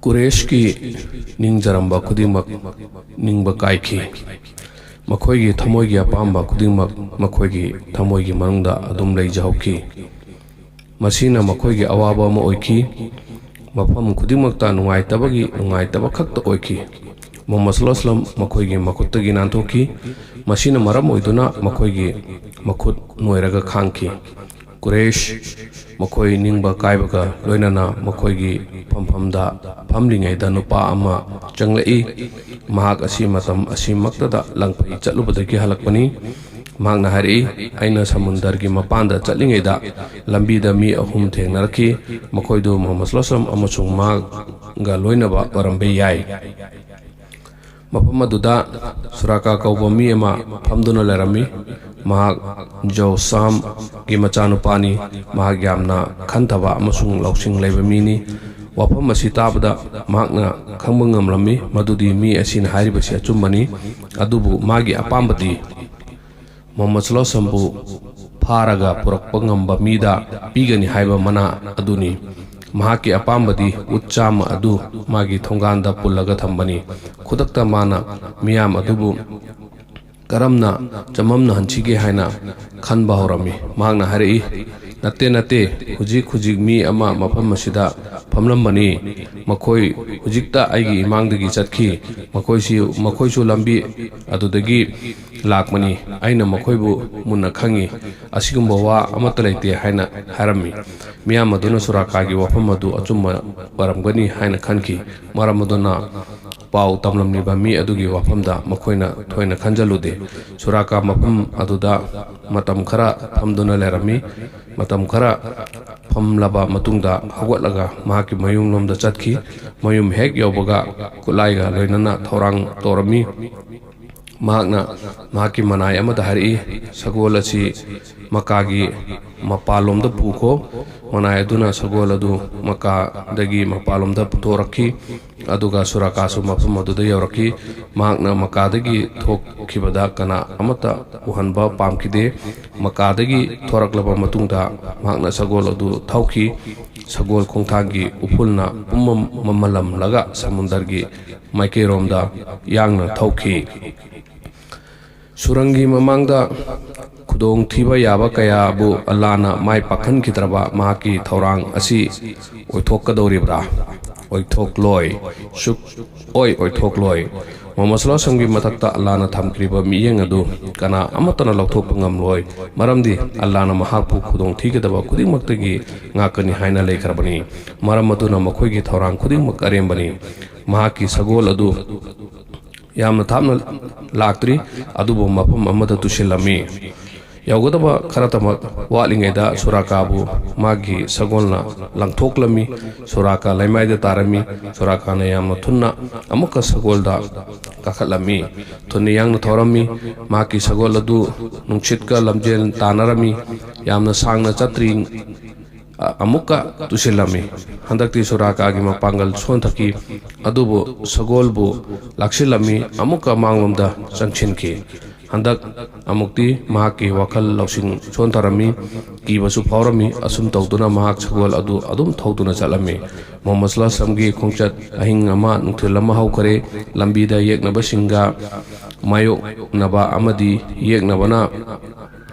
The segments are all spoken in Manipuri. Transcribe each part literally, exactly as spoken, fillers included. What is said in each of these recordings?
ꯀꯨꯔꯦꯁꯀꯤ ꯅꯤꯡꯖꯔꯝꯕ ꯈꯨꯗꯤꯡꯃꯛ ꯅꯤꯡꯕ ꯀꯥꯏꯈꯤ꯫ ꯃꯈꯣꯏꯒꯤ ꯊꯃꯣꯏꯒꯤ ꯑꯄꯥꯝꯕ ꯈꯨꯗꯤꯡꯃꯛ ꯃꯈꯣꯏꯒꯤ ꯊꯃꯣꯏꯒꯤ ꯃꯅꯨꯡꯗ ꯑꯗꯨꯝ ꯂꯩꯖꯍꯧꯈꯤ꯫ ꯃꯁꯤꯅ ꯃꯈꯣꯏꯒꯤ ꯑꯋꯥꯕ ꯑꯃ ꯑꯣꯏꯈꯤ꯫ ꯃꯐꯝ ꯈꯨꯗꯤꯡꯃꯛꯇ ꯅꯨꯡꯉꯥꯏꯇꯕꯒꯤ ꯅꯨꯡꯉꯥꯏꯇꯕ ꯈꯛꯇ ꯑꯣꯏꯈꯤ꯫ ꯃꯨꯍꯝꯃꯗ ꯁꯜꯂꯜꯂꯥꯍꯨ ꯑꯂꯩꯍꯤ ꯋꯁꯜꯂꯝ ꯃꯈꯣꯏꯒꯤ ꯃꯈꯨꯠꯇꯒꯤ ꯅꯥꯟꯊꯣꯛꯈꯤ꯫ ꯃꯁꯤꯅ ꯃꯔꯝ ꯑꯣꯏꯗꯨꯅ ꯃꯈꯣꯏꯒꯤ ꯃꯈꯨꯠ ꯅꯣꯏꯔꯒ ꯈꯥꯡꯈꯤ꯫ ꯀꯨꯔꯦꯁ ꯃꯈꯣꯏ ꯅꯤꯡꯕ ꯀꯥꯏꯕꯒ ꯂꯣꯏꯅꯅ ꯃꯈꯣꯏꯒꯤ ꯐꯝꯐꯝꯗ ꯐꯝꯂꯤꯉꯩꯗ ꯅꯨꯄꯥ ꯑꯃ ꯆꯪꯂꯛꯏ꯫ ꯃꯍꯥꯛ ꯑꯁꯤ ꯃꯇꯝ ꯑꯁꯤꯃꯛꯇꯗ ꯂꯪꯐꯩ ꯆꯠꯂꯨꯕꯗꯒꯤ ꯍꯜꯂꯛꯄꯅꯤ꯫ ꯃꯍꯥꯛꯅ ꯍꯥꯏꯔꯛꯏ, "ꯑꯩꯅ ꯁꯃꯨꯟꯗꯔꯒꯤ ꯃꯄꯥꯟꯗ ꯆꯠꯂꯤꯉꯩꯗ ꯂꯝꯕꯤꯗ ꯃꯤ ꯑꯍꯨꯝ ꯊꯦꯡꯅꯔꯛꯈꯤ꯫ ꯃꯈꯣꯏꯗꯨ ꯃꯨꯍꯝꯃꯗ ꯁꯜꯂꯜꯂꯥꯍꯨ ꯑꯂꯩꯍꯤ ꯋꯁꯜꯂꯝ ꯑꯃꯁꯨꯡ ꯃꯍꯥꯛꯒ ꯂꯣꯏꯅꯕ ꯑꯣꯏꯔꯝꯕ ꯌꯥꯏ"꯫ ꯃꯐꯝ ꯑꯗꯨꯗ ꯁꯨꯔꯥꯀꯥ ꯀꯧꯕ ꯃꯤ ꯑꯃ ꯐꯝꯗꯨꯅ ꯂꯩꯔꯝꯃꯤ꯫ ꯃꯍꯥꯛ ꯖꯧꯁꯥꯝꯒꯤ ꯃꯆꯥꯅꯨꯄꯥꯅꯤ꯫ ꯃꯍꯥꯛ ꯌꯥꯝꯅ ꯈꯟꯊꯕ ꯑꯃꯁꯨꯡ ꯂꯧꯁꯤꯡ ꯂꯩꯕ ꯃꯤꯅꯤ꯫ ꯋꯥꯐꯝ ꯑꯁꯤ ꯇꯥꯕꯗ ꯃꯍꯥꯛꯅ ꯈꯪꯕ ꯉꯝꯂꯝꯃꯤ ꯃꯗꯨꯗꯤ ꯃꯤ ꯑꯁꯤꯅ ꯍꯥꯏꯔꯤꯕꯁꯤ ꯑꯆꯨꯝꯕꯅꯤ, ꯑꯗꯨꯕꯨ ꯃꯥꯒꯤ ꯑꯄꯥꯝꯕꯗꯤ ꯃꯨꯍꯝꯃꯗ ꯁꯜꯂꯜꯂꯥꯍꯨ ꯑꯂꯩꯍꯤ ꯋꯁꯜꯂꯝꯕꯨ ꯐꯥꯔꯒ ꯄꯨꯔꯛꯄ ꯉꯝꯕ ꯃꯤꯗ ꯄꯤꯒꯅꯤ ꯍꯥꯏꯕ ꯃꯅꯥ ꯑꯗꯨꯅꯤ꯫ ꯃꯍꯥꯛꯀꯤ ꯑꯄꯥꯝꯕꯗꯤ ꯎꯠ ꯆꯥꯝꯃ ꯑꯗꯨ ꯃꯥꯒꯤ ꯊꯣꯡꯒꯥꯟꯗ ꯄꯨꯜꯂꯒ ꯊꯝꯕꯅꯤ꯫ ꯈꯨꯗꯛꯇ ꯃꯥꯅ ꯃꯤꯌꯥꯝ ꯑꯗꯨꯕꯨ ꯀꯔꯝꯅ ꯆꯃꯝꯅꯍꯟꯁꯤꯒꯦ ꯍꯥꯏꯅ ꯈꯟꯕ ꯍꯧꯔꯝꯃꯤ꯫ ꯃꯍꯥꯛꯅ ꯍꯥꯏꯔꯛꯏ, "ꯅꯠꯇꯦ, ꯅꯠꯇꯦ, ꯍꯧꯖꯤꯛ ꯍꯧꯖꯤꯛ ꯃꯤ ꯑꯃ ꯃꯐꯝ ꯑꯁꯤꯗ ꯐꯝꯂꯝꯕꯅꯤ꯫ ꯃꯈꯣꯏ ꯍꯧꯖꯤꯛꯇ ꯑꯩꯒꯤ ꯏꯃꯥꯡꯗꯒꯤ ꯆꯠꯈꯤ꯫ ꯃꯈꯣꯏꯁꯤ, ꯃꯈꯣꯏꯁꯨ ꯂꯝꯕꯤ ꯑꯗꯨꯗꯒꯤ ꯂꯥꯛꯄꯅꯤ꯫ ꯑꯩꯅ ꯃꯈꯣꯏꯕꯨ ꯃꯨꯟꯅ ꯈꯪꯏ꯫ ꯑꯁꯤꯒꯨꯝꯕ ꯋꯥ ꯑꯃꯠꯇ ꯂꯩꯇꯦ" ꯍꯥꯏꯅ ꯍꯥꯏꯔꯝꯃꯤ꯫ ꯃꯤꯌꯥꯝ ꯑꯗꯨꯅ ꯁꯨꯔꯥꯀꯥꯒꯤ ꯋꯥꯐꯝ ꯑꯗꯨ ꯑꯆꯨꯝꯕ ꯑꯣꯏꯔꯝꯒꯅꯤ ꯍꯥꯏꯅ ꯈꯟꯈꯤ꯫ ꯃꯔꯝ ꯑꯗꯨꯅ ꯄꯥꯎ ꯇꯝꯂꯝꯂꯤꯕ ꯃꯤ ꯑꯗꯨꯒꯤ ꯋꯥꯐꯝꯗ ꯃꯈꯣꯏꯅ ꯊꯣꯏꯅ ꯈꯟꯖꯜꯂꯨꯗꯦ꯫ ꯁꯨꯔꯥꯀꯥ ꯃꯐꯝ ꯑꯗꯨꯗ ꯃꯇꯝ ꯈꯔ ꯐꯝꯗꯨꯅ ꯂꯩꯔꯝꯃꯤ꯫ ꯃꯇꯝ ꯈꯔ ꯐꯝꯂꯕ ꯃꯇꯨꯡꯗ ꯍꯧꯒꯠꯂꯒ ꯃꯍꯥꯛꯀꯤ ꯃꯌꯨꯝꯂꯣꯝꯗ ꯆꯠꯈꯤ꯫ ꯃꯌꯨꯝ ꯍꯦꯛ ꯌꯧꯕꯒ ꯈꯨꯠꯂꯥꯏꯒ ꯂꯣꯏꯅꯅ ꯊꯧꯔꯥꯡ ꯇꯧꯔꯝꯃꯤ꯫ ꯃꯍꯥꯛꯅ ꯃꯍꯥꯛꯀꯤ ꯃꯅꯥꯏ ꯑꯃꯗ ꯍꯥꯏꯔꯛꯏ, "ꯁꯒꯣꯜ ꯑꯁꯤ ꯃꯀꯥꯒꯤ ꯃꯄꯥꯟꯂꯣꯝꯗ ꯄꯨꯈꯣ"꯫ ꯃꯅꯥꯏ ꯑꯗꯨꯅ ꯁꯒꯣꯜ ꯑꯗꯨ ꯃꯀꯥꯗꯒꯤ ꯃꯄꯥꯟꯂꯣꯝꯗ ꯄꯨꯊꯣꯔꯛꯈꯤ꯫ ꯑꯗꯨꯒ ꯁꯨꯔꯥꯀꯥꯁꯨ ꯃꯐꯝ ꯑꯗꯨꯗ ꯌꯧꯔꯛꯈꯤ꯫ ꯃꯍꯥꯛꯅ ꯃꯀꯥꯗꯒꯤ ꯊꯣꯛꯈꯤꯕꯗ ꯀꯅꯥ ꯑꯃꯠꯇ ꯎꯍꯟꯕ ꯄꯥꯝꯈꯤꯗꯦ꯫ ꯃꯀꯥꯗꯒꯤ ꯊꯣꯔꯛꯂꯕ ꯃꯇꯨꯡꯗ ꯃꯍꯥꯛꯅ ꯁꯒꯣꯜ ꯑꯗꯨ ꯊꯧꯈꯤ꯫ ꯁꯒꯣꯜ ꯈꯣꯡꯊꯥꯡꯒꯤ ꯎꯐꯨꯜꯅ ꯄꯨꯝꯃꯝ ꯃꯝꯍꯜꯂꯝꯂꯒ ꯁꯃꯨꯗ꯭ꯔꯒꯤ ꯃꯥꯏꯀꯩꯔꯣꯝꯗ ꯌꯥꯡꯅ ꯊꯧꯈꯤ꯫ ꯁꯨꯔꯪꯒꯤ ꯃꯃꯥꯡꯗ ꯈꯨꯗꯣꯡꯊꯤꯕ ꯌꯥꯕ ꯀꯌꯥꯕꯨ ꯑꯜꯂꯥꯅ ꯃꯥꯏ ꯄꯥꯛꯍꯟꯈꯤꯗ꯭ꯔꯕ ꯃꯍꯥꯛꯀꯤ ꯊꯧꯔꯥꯡ ꯑꯁꯤ ꯑꯣꯏꯊꯣꯛꯀꯗꯧꯔꯤꯕ꯭ꯔꯥ? ꯑꯣꯏꯊꯣꯛꯂꯣꯏ꯫ ꯁꯨꯛ ꯑꯣꯏ ꯑꯣꯏꯊꯣꯛꯂꯣꯏ꯫ ꯃꯨꯍꯝꯃꯗ ꯁꯜꯂꯜꯂꯥꯍꯨ ꯑꯂꯩꯍꯤ ꯋꯥꯁꯜꯂꯝꯒꯤ ꯃꯊꯛꯇ ꯑꯜꯂꯥꯍꯅ ꯊꯝꯈ꯭ꯔꯤꯕ ꯃꯤꯠꯌꯦꯡ ꯑꯗꯨ ꯀꯅꯥ ꯑꯃꯠꯇꯅ ꯂꯧꯊꯣꯛꯄ ꯉꯝꯂꯣꯏ, ꯃꯔꯝꯗꯤ ꯑꯜꯂꯥꯍꯅ ꯃꯍꯥꯛꯄꯨ ꯈꯨꯗꯣꯡꯊꯤꯒꯗꯕ ꯈꯨꯗꯤꯡꯃꯛꯇꯒꯤ ꯉꯥꯛꯀꯅꯤ ꯍꯥꯏꯅ ꯂꯩꯈ꯭ꯔꯕꯅꯤ꯫ ꯃꯔꯝ ꯑꯗꯨꯅ ꯃꯈꯣꯏꯒꯤ ꯊꯧꯔꯥꯡ ꯈꯨꯗꯤꯡꯃꯛ ꯑꯔꯦꯝꯕꯅꯤ꯫ ꯃꯍꯥꯛꯀꯤ ꯁꯒꯣꯜ ꯑꯗꯨ ꯌꯥꯝꯅ ꯊꯥꯞꯅ ꯂꯥꯛꯇ꯭ꯔꯤ, ꯑꯗꯨꯕꯨ ꯃꯐꯝ ꯑꯃꯗ ꯇꯨꯁꯤꯜꯂꯝꯃꯤ꯫ ꯌꯧꯒꯗꯕ ꯈꯔꯇꯃꯛ ꯋꯥꯠꯂꯤꯉꯩꯗ ꯁꯨꯔꯥꯀꯥꯕꯨ ꯃꯥꯒꯤ ꯁꯒꯣꯜꯅ ꯂꯪꯊꯣꯛꯂꯝꯃꯤ꯫ ꯁꯨꯔꯥꯀꯥ ꯂꯩꯃꯥꯏꯗ ꯇꯥꯔꯝꯃꯤ꯫ ꯁꯨꯔꯥꯀꯥꯅ ꯌꯥꯝꯅ ꯊꯨꯅ ꯑꯃꯨꯛꯀ ꯁꯒꯣꯜꯗ ꯀꯥꯈꯠꯂꯝꯃꯤ꯫ ꯊꯨꯅ ꯌꯥꯡꯅ ꯊꯧꯔꯝꯃꯤ꯫ ꯃꯍꯥꯛꯀꯤ ꯁꯒꯣꯜ ꯑꯗꯨ ꯅꯨꯡꯁꯤꯠꯀ ꯂꯝꯖꯦꯜ ꯇꯥꯟꯅꯔꯝꯃꯤ꯫ ꯌꯥꯝꯅ ꯁꯥꯡꯅ ꯆꯠꯇ꯭ꯔꯤ, ꯑ-, ꯑꯃꯨꯛꯀ ꯇꯨꯁꯤꯜꯂꯝꯃꯤ꯫ ꯍꯟꯗꯛꯇꯤ ꯁꯨꯔꯥꯀꯥꯒꯤ ꯃꯄꯥꯡꯒꯜ ꯁꯣꯟꯊꯈꯤ, ꯑꯗꯨꯕꯨ ꯁꯒꯣꯜꯕꯨ ꯂꯥꯛꯁꯤꯜꯂꯝꯃꯤ, ꯑꯃꯨꯛꯀ ꯃꯥꯡꯂꯣꯝꯗ ꯆꯪꯁꯤꯟꯈꯤ꯫ ꯍꯟꯗꯛ ꯑꯃꯨꯛꯇꯤ ꯃꯍꯥꯛꯀꯤ ꯋꯥꯈꯜ ꯂꯧꯁꯤꯡ ꯁꯣꯟꯊꯔꯝꯃꯤ, ꯀꯤꯕꯁꯨ ꯐꯥꯎꯔꯝꯃꯤ꯫ ꯑꯁꯨꯝ ꯇꯧꯗꯨꯅ ꯃꯍꯥꯛ ꯁꯒꯣꯜ ꯑꯗꯨ ꯑꯗꯨꯝ ꯊꯧꯗꯨꯅ ꯆꯠꯂꯝꯃꯤ꯫ ꯃꯨꯍꯝꯃꯗ ꯁꯜꯂꯜꯂꯥꯍꯨ ꯑꯂꯩꯍꯤ ꯋꯥꯁꯜꯂꯝꯒꯤ ꯈꯣꯡꯆꯠ ꯑꯍꯤꯡ ꯑꯃ ꯅꯨꯡꯊꯤꯜ ꯑꯃ ꯍꯧꯈꯔꯦ꯫ ꯂꯝꯕꯤꯗ ꯌꯦꯛꯅꯕꯁꯤꯡꯒ ꯃꯥꯌꯣꯛꯅꯕ ꯑꯃꯗꯤ ꯌꯦꯛꯅꯕꯅ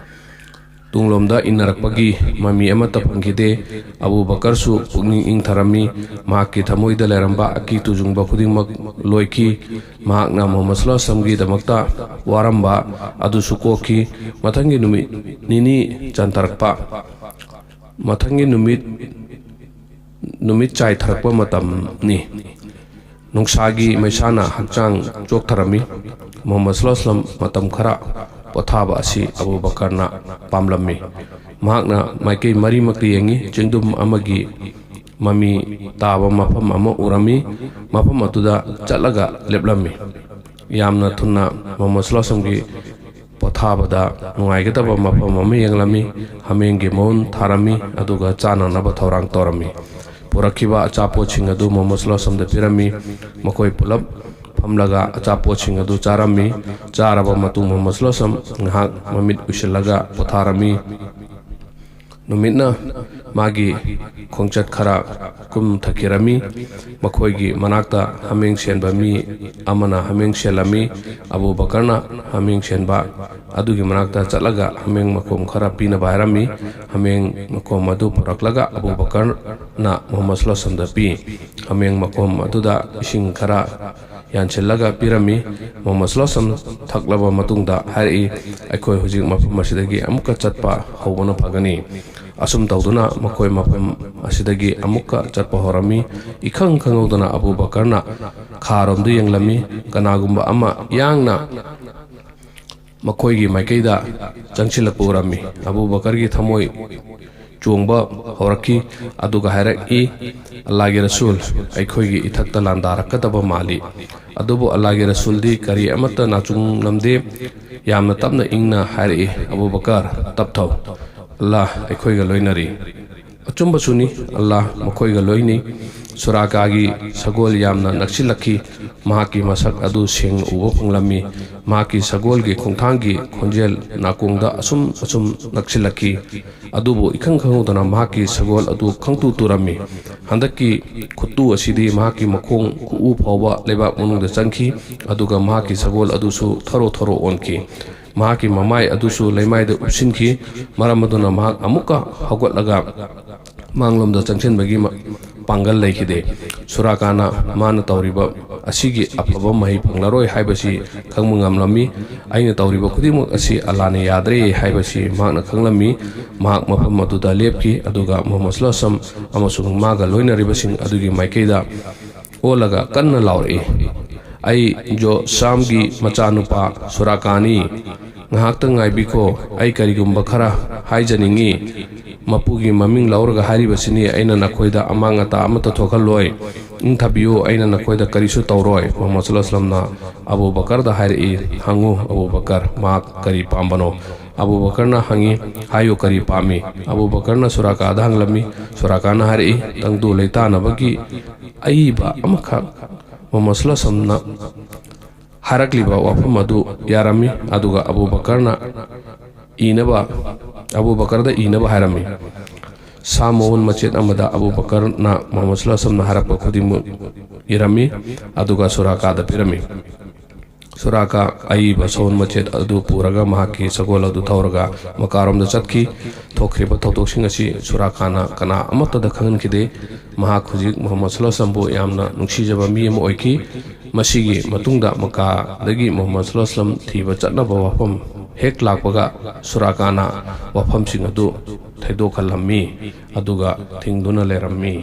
ꯇꯨꯡꯂꯣꯝꯗ ꯏꯟꯅꯔꯛꯄꯒꯤ ꯃꯃꯤ ꯑꯃꯠꯇ ꯐꯪꯈꯤꯗꯦ꯫ ꯑꯕꯨ ꯕꯀꯔꯁꯨ ꯄꯨꯛꯅꯤꯡ ꯏꯪꯊꯔꯝꯃꯤ꯫ ꯃꯍꯥꯛꯀꯤ ꯊꯃꯣꯏꯗ ꯂꯩꯔꯝꯕ ꯑꯀꯤ ꯇꯨꯖꯨꯡꯕ ꯈꯨꯗꯤꯡꯃꯛ ꯂꯣꯏꯈꯤ꯫ ꯃꯍꯥꯛꯅ ꯃꯨꯍꯝꯃꯗ ꯁꯜꯂꯜꯂꯥꯍꯨ ꯑꯂꯩꯍꯤ ꯋꯥꯁꯜꯂꯝꯒꯤꯗꯃꯛꯇ ꯋꯥꯔꯝꯕ ꯑꯗꯨꯁꯨ ꯀꯣꯛꯈꯤ꯫ ꯃꯊꯪꯒꯤ ꯅꯨꯃꯤꯠ ꯅꯤꯅꯤ ꯆꯟꯊꯔꯛꯄ, ꯃꯊꯪꯒꯤ ꯅꯨꯃꯤꯠ, ꯅꯨꯃꯤꯠ ꯆꯥꯏꯊꯔꯛꯄ ꯃꯇꯝꯅꯤ꯫ ꯅꯨꯡꯁꯥꯒꯤ ꯃꯩꯁꯥꯅ ꯍꯛꯆꯥꯡ ꯆꯣꯛꯊꯔꯝꯃꯤ꯫ ꯃꯨꯍꯝꯃꯗ ꯁꯜꯂꯜꯂꯥꯍꯨ ꯑꯂꯩꯍꯤ ꯋꯥꯁꯜꯂꯝ ꯃꯇꯝ ꯈꯔ ꯄꯣꯊꯥꯕ ꯑꯁꯤ ꯑꯕꯨ ꯕꯀꯔꯅ ꯄꯥꯝꯂꯝꯃꯤ꯫ ꯃꯍꯥꯛꯅ ꯃꯥꯏꯀꯩ ꯃꯔꯤꯃꯛꯇ ꯌꯦꯡꯉꯤ꯫ ꯆꯤꯡꯗꯨꯝ ꯑꯃꯒꯤ ꯃꯃꯤ ꯇꯥꯕ ꯃꯐꯝ ꯑꯃ ꯎꯔꯝꯃꯤ꯫ ꯃꯐꯝ ꯑꯗꯨꯗ ꯆꯠꯂꯒ ꯂꯦꯞꯂꯝꯃꯤ꯫ ꯌꯥꯝꯅ ꯊꯨꯅ ꯃꯨꯍꯝꯃꯗ ꯁꯜꯂꯜꯂꯥꯍꯨ ꯑꯂꯩꯍꯤ ꯋꯥꯁꯜꯂꯝꯒꯤ ꯄꯣꯊꯥꯕꯗ ꯅꯨꯡꯉꯥꯏꯒꯗꯕ ꯃꯐꯝ ꯑꯃ ꯌꯦꯡꯂꯝꯃꯤ꯫ ꯍꯥꯃꯦꯡꯒꯤ ꯃꯎꯟ ꯊꯥꯔꯝꯃꯤ, ꯑꯗꯨꯒ ꯆꯥꯅꯅꯕ ꯊꯧꯔꯥꯡ ꯇꯧꯔꯝꯃꯤ꯫ ꯄꯨꯔꯛꯈꯤꯕ ꯑꯆꯥꯄꯣꯠꯁꯤꯡ ꯑꯗꯨ ꯃꯨꯍꯝꯃꯗ ꯁꯜꯂꯜꯂꯥꯍꯨ ꯑꯂꯩꯍꯤ ꯋꯥꯁꯜꯂꯝꯗ ꯄꯤꯔꯝꯃꯤ꯫ ꯃꯈꯣꯏ ꯄꯨꯂꯞ ꯐꯝꯂꯒ ꯑꯆꯥꯄꯣꯠꯁꯤꯡ ꯑꯗꯨ ꯆꯥꯔꯝꯃꯤ꯫ ꯆꯥꯔꯕ ꯃꯇꯨꯡ ꯃꯨꯍꯝꯃꯗ ꯁꯜꯂꯜꯂꯥꯍꯨ ꯑꯂꯩꯍꯤ ꯋꯥꯁꯜꯂꯝ ꯉꯥꯏꯍꯥꯛ ꯃꯃꯤꯠ ꯎꯏꯁꯤꯜꯂꯒ ꯄꯣꯊꯥꯔꯝꯃꯤ꯫ ꯅꯨꯃꯤꯠꯅ ꯃꯥꯒꯤ ꯈꯣꯡꯆꯠ ꯈꯔ ꯀꯨꯝꯊꯈꯤꯔꯝꯃꯤ꯫ ꯃꯈꯣꯏꯒꯤ ꯃꯅꯥꯛꯇ ꯍꯥꯃꯦꯡ ꯁꯦꯟꯕ ꯃꯤ ꯑꯃꯅ ꯍꯥꯃꯦꯡ ꯁꯦꯜꯂꯝꯃꯤ꯫ ꯑꯕꯨ ꯕꯀꯔꯅ ꯍꯥꯃꯦꯡ ꯁꯦꯟꯕ ꯑꯗꯨꯒꯤ ꯃꯅꯥꯛꯇ ꯆꯠꯂꯒ ꯍꯥꯃꯦꯡ ꯃꯈꯣꯝ ꯈꯔ ꯄꯤꯅꯕ ꯍꯥꯏꯔꯝꯃꯤ꯫ ꯍꯥꯃꯦꯡ ꯃꯈꯣꯝ ꯑꯗꯨ ꯄꯨꯔꯛꯂꯒ ꯑꯕꯨ ꯕꯀꯔꯅ ꯃꯨꯍꯝꯃꯗ ꯁꯂꯥꯍꯨꯜ ꯁꯂꯥꯝꯗ ꯄꯤ꯫ ꯍꯥꯃꯦꯡ ꯃꯈꯣꯝ ꯑꯗꯨꯗ ꯏꯁꯤꯡ ꯈꯔ ꯌꯥꯟꯁꯤꯜꯂꯒ ꯄꯤꯔꯝꯃꯤ꯫ ꯃꯨꯍꯝꯃꯗ ꯁꯂꯥꯍꯨꯜ ꯁꯂꯥꯝ ꯊꯛꯂꯕ ꯃꯇꯨꯡꯗ ꯍꯥꯏꯔꯛꯏ, "ꯑꯩꯈꯣꯏ ꯍꯧꯖꯤꯛ ꯃꯐꯝ ꯑꯁꯤꯗꯒꯤ ꯑꯃꯨꯛꯀ ꯆꯠꯄ ꯍꯧꯕꯅ ꯐꯒꯅꯤ꯫ ꯑꯁꯨꯝ ꯇꯧꯗꯨꯅ ꯃꯈꯣꯏ ꯃꯐꯝ ꯑꯁꯤꯗꯒꯤ ꯑꯃꯨꯛꯀ ꯆꯠꯄ ꯍꯧꯔꯝꯃꯤ꯫ ꯏꯈꯪ ꯈꯪꯍꯧꯗꯅ ꯑꯕꯨ ꯕꯀꯔꯅ ꯈꯥꯔꯣꯝꯗ ꯌꯦꯡꯂꯝꯃꯤ꯫ ꯀꯅꯥꯒꯨꯝꯕ ꯑꯃ ꯌꯥꯡꯅ ꯃꯈꯣꯏꯒꯤ ꯃꯥꯏꯀꯩꯗ ꯆꯪꯁꯤꯜꯂꯛꯄ ꯎꯔꯝꯃꯤ꯫ ꯑꯕꯨ ꯕꯀꯔꯒꯤ ꯊꯃꯣꯏ ꯆꯣꯡꯕ ꯍꯧꯔꯛꯈꯤ, ꯑꯗꯨꯒ ꯍꯥꯏꯔꯛꯏ, "ꯑꯜꯂꯥꯍꯒꯤ ꯔꯁꯨꯜ, ꯑꯩꯈꯣꯏꯒꯤ ꯏꯊꯛꯇ ꯂꯥꯟꯗꯥꯔꯛꯀꯗꯕ ꯃꯥꯜꯂꯤ"꯫ ꯑꯗꯨꯕꯨ ꯑꯜꯂꯥꯍꯒꯤ ꯔꯁꯨꯜꯗꯤ ꯀꯔꯤ ꯑꯃꯠꯇ ꯅꯥꯆꯨꯡꯂꯝꯗꯦ꯫ ꯌꯥꯝꯅ ꯇꯞꯅ ꯏꯪꯅ ꯍꯥꯏꯔꯛꯏ, "ꯑꯕꯨ ꯕꯀꯔ, ꯇꯞꯊꯧ꯫ ꯑꯜꯂꯥꯍ ꯑꯩꯈꯣꯏꯒ ꯂꯣꯏꯅꯔꯤ"꯫ ꯑꯆꯨꯝꯕꯁꯨꯅꯤ, ꯑꯜꯂꯥꯍ ꯃꯈꯣꯏꯒ ꯂꯣꯏꯅꯤ꯫ ꯁꯨꯔꯥꯀꯥꯒꯤ ꯁꯒꯣꯜ ꯌꯥꯝꯅ ꯅꯛꯁꯤꯜꯂꯛꯈꯤ꯫ ꯃꯍꯥꯛꯀꯤ ꯃꯁꯛ ꯑꯗꯨ ꯁꯦꯡꯅ ꯎꯕ ꯐꯪꯂꯝꯃꯤ꯫ ꯃꯍꯥꯛꯀꯤ ꯁꯒꯣꯜꯒꯤ ꯈꯣꯡꯊꯥꯡꯒꯤ ꯈꯣꯟꯖꯦꯜ ꯅꯥꯀꯣꯡꯗ ꯑꯁꯨꯝ ꯑꯁꯨꯝ ꯅꯛꯁꯤꯜꯂꯛꯈꯤ꯫ ꯑꯗꯨꯕꯨ ꯏꯈꯪ ꯈꯪꯍꯧꯗꯅ ꯃꯍꯥꯛꯀꯤ ꯁꯒꯣꯜ ꯑꯗꯨ ꯈꯪꯇꯨ ꯇꯨꯔꯝꯃꯤ꯫ ꯍꯟꯗꯛꯀꯤ ꯈꯨꯠꯇꯨ ꯑꯁꯤꯗꯤ ꯃꯍꯥꯛꯀꯤ ꯃꯈꯣꯡ ꯈꯨꯎ ꯐꯥꯎꯕ ꯂꯩꯕꯥꯛ ꯃꯅꯨꯡꯗ ꯆꯪꯈꯤ, ꯑꯗꯨꯒ ꯃꯍꯥꯛꯀꯤ ꯁꯒꯣꯜ ꯑꯗꯨꯁꯨ ꯊꯔꯣ ꯊꯔꯣ ꯑꯣꯟꯈꯤ꯫ ꯃꯍꯥꯛꯀꯤ ꯃꯃꯥꯏ ꯑꯗꯨꯁꯨ ꯂꯩꯃꯥꯏꯗ ꯎꯞꯁꯤꯟꯈꯤ, ꯃꯔꯝ ꯑꯗꯨꯅ ꯃꯍꯥꯛ ꯑꯃꯨꯛꯀ ꯍꯧꯒꯠꯂꯒ ꯃꯥꯡꯂꯣꯝꯗ ꯆꯪꯁꯤꯟꯕꯒꯤ ꯃ-, ꯄꯥꯡꯒꯜ ꯂꯩꯈꯤꯗꯦ꯫ ꯁꯨꯔꯥꯀꯥꯅ ꯃꯥꯅ ꯇꯧꯔꯤꯕ ꯑꯁꯤꯒꯤ ꯑꯐꯕ ꯃꯍꯩ ꯐꯪꯂꯔꯣꯏ ꯍꯥꯏꯕꯁꯤ ꯈꯪꯕ ꯉꯝꯂꯝꯃꯤ꯫ "ꯑꯩꯅ ꯇꯧꯔꯤꯕ ꯈꯨꯗꯤꯡꯃꯛ ꯑꯁꯤ ꯑꯜꯂꯥꯍꯅ ꯌꯥꯗ꯭ꯔꯦ" ꯍꯥꯏꯕꯁꯤ ꯃꯍꯥꯛꯅ ꯈꯪꯂꯝꯃꯤ꯫ ꯃꯍꯥꯛ ꯃꯐꯝ ꯑꯗꯨꯗ ꯂꯦꯞꯈꯤ, ꯑꯗꯨꯒ ꯃꯨꯍꯝꯃꯗ ꯁꯂꯥꯍꯨꯜ ꯁꯂꯥꯝ ꯑꯃꯁꯨꯡ ꯃꯥꯒ ꯂꯣꯏꯅꯔꯤꯕꯁꯤꯡ ꯑꯗꯨꯒꯤ ꯃꯥꯏꯀꯩꯗ ꯑꯣꯜꯂꯒ ꯀꯟꯅ ꯂꯥꯎꯔꯛꯏ, "ꯑꯩ ꯖꯣꯁꯥꯝꯒꯤ ꯃꯆꯥꯅꯨꯄꯥ ꯁꯨꯔꯥꯀꯥꯅꯤ꯫ ꯉꯥꯏꯍꯥꯛꯇꯪ ꯉꯥꯏꯕꯤꯈꯣ, ꯑꯩ ꯀꯔꯤꯒꯨꯝꯕ ꯈꯔ ꯍꯥꯏꯖꯅꯤꯡꯏ꯫ ꯃꯄꯨꯒꯤ ꯃꯃꯤꯡ ꯂꯧꯔꯒ ꯍꯥꯏꯔꯤꯕꯁꯤꯅꯤ, ꯑꯩꯅ ꯅꯈꯣꯏꯗ ꯑꯃꯥꯡ ꯑꯇꯥ ꯑꯃꯠꯇ ꯊꯣꯛꯍꯜꯂꯣꯏ꯫ ꯏꯪꯊꯕꯤꯌꯨ, ꯑꯩꯅ ꯅꯈꯣꯏꯗ ꯀꯔꯤꯁꯨ ꯇꯧꯔꯣꯏ"꯫ ꯃꯨꯍꯝꯃꯗ ꯁꯂꯥꯍꯨꯜ ꯁꯂꯥꯝꯅ ꯑꯕꯨ ꯕꯀꯔꯗ ꯍꯥꯏꯔꯛꯏ, "ꯍꯪꯉꯨ ꯑꯕꯨ ꯕꯀꯔ, ꯃꯍꯥꯛ ꯀꯔꯤ ꯄꯥꯝꯕꯅꯣ?" ꯑꯕꯨ ꯕꯀꯔꯅ ꯍꯪꯉꯤ, "ꯍꯥꯏꯌꯨ, ꯀꯔꯤ ꯄꯥꯝꯃꯤ?" ꯑꯕꯨ ꯕꯀꯔꯅ ꯁꯨꯔꯥꯀꯥꯗ ꯍꯪꯂꯝꯃꯤ꯫ ꯁꯨꯔꯥꯀꯥꯅ ꯍꯥꯏꯔꯛꯏ, "ꯇꯪꯗꯨ ꯂꯩꯇꯥꯅꯕꯒꯤ ꯑꯏꯕ ꯑꯃꯈꯛ"꯫ ꯃꯨꯍꯝꯃꯗ ꯁꯂꯥꯍꯨꯜ ꯁꯂꯥꯝꯅ ꯍꯥꯏꯔꯛꯂꯤꯕ ꯋꯥꯐꯝ ꯑꯗꯨ ꯌꯥꯔꯝꯃꯤ꯫ ꯑꯗꯨꯒ ꯑꯕꯨ ꯕꯀꯔꯅ ꯏꯅꯕ, ꯑꯕꯨ ꯕꯀꯔꯗ ꯏꯅꯕ ꯍꯥꯏꯔꯝꯃꯤ꯫ ꯁꯥ ꯃꯎꯟ ꯃꯆꯦꯠ ꯑꯃꯗ ꯑꯕꯨ ꯕꯀꯔꯅ ꯃꯨꯍꯝꯃꯗ ꯁꯜꯂꯜꯂꯥꯍꯨ ꯑꯂꯥꯏꯍꯤ ꯋꯥꯁꯜꯂꯝꯅ ꯍꯥꯏꯔꯛꯄ ꯈꯨꯗꯤꯡꯃꯛ ꯏꯔꯝꯃꯤ, ꯑꯗꯨꯒ ꯁꯨꯔꯥꯀꯥꯗ ꯄꯤꯔꯝꯃꯤ꯫ ꯁꯨꯔꯥꯀꯥ ꯑꯏꯕ ꯁꯎꯟ ꯃꯆꯦꯠ ꯑꯗꯨ ꯄꯨꯔꯒ ꯃꯍꯥꯛꯀꯤ ꯁꯒꯣꯜ ꯑꯗꯨ ꯊꯧꯔꯒ ꯃꯀꯥꯔꯣꯝꯗ ꯆꯠꯈꯤ꯫ ꯊꯣꯛꯈ꯭ꯔꯤꯕ ꯊꯧꯗꯣꯛꯁꯤꯡ ꯑꯁꯤ ꯁꯨꯔꯥꯀꯥꯅ ꯀꯅꯥ ꯑꯃꯠꯇꯗ ꯈꯪꯍꯟꯈꯤꯗꯦ꯫ ꯃꯍꯥꯛ ꯍꯧꯖꯤꯛ ꯃꯨꯍꯝꯃꯗ ꯁꯜꯂꯜꯂꯥꯍꯨ ꯑꯂꯥꯏꯍꯤ ꯋꯥꯁꯜꯂꯝꯕꯨ ꯌꯥꯝꯅ ꯅꯨꯡꯁꯤꯖꯕ ꯃꯤ ꯑꯃ ꯑꯣꯏꯈꯤ꯫ ꯃꯁꯤꯒꯤ ꯃꯇꯨꯡꯗ ꯃꯀꯥꯗꯒꯤ ꯃꯨꯍꯝꯃꯗ ꯁꯜꯂꯜꯂꯥꯍꯨ ꯑꯂꯥꯏꯍꯤ ꯋꯥꯁꯜꯂꯝ ꯊꯤꯕ ꯆꯠꯅꯕ ꯋꯥꯐꯝ ꯍꯦꯛ ꯂꯥꯛꯄꯒ ꯁꯨꯔꯥꯀꯥꯅ ꯋꯥꯐꯝꯁꯤꯡ ꯑꯗꯨ ꯊꯩꯗꯣꯛꯍꯜꯂꯝꯃꯤ, ꯑꯗꯨꯒ ꯊꯤꯡꯗꯨꯅ ꯂꯩꯔꯝꯃꯤ꯫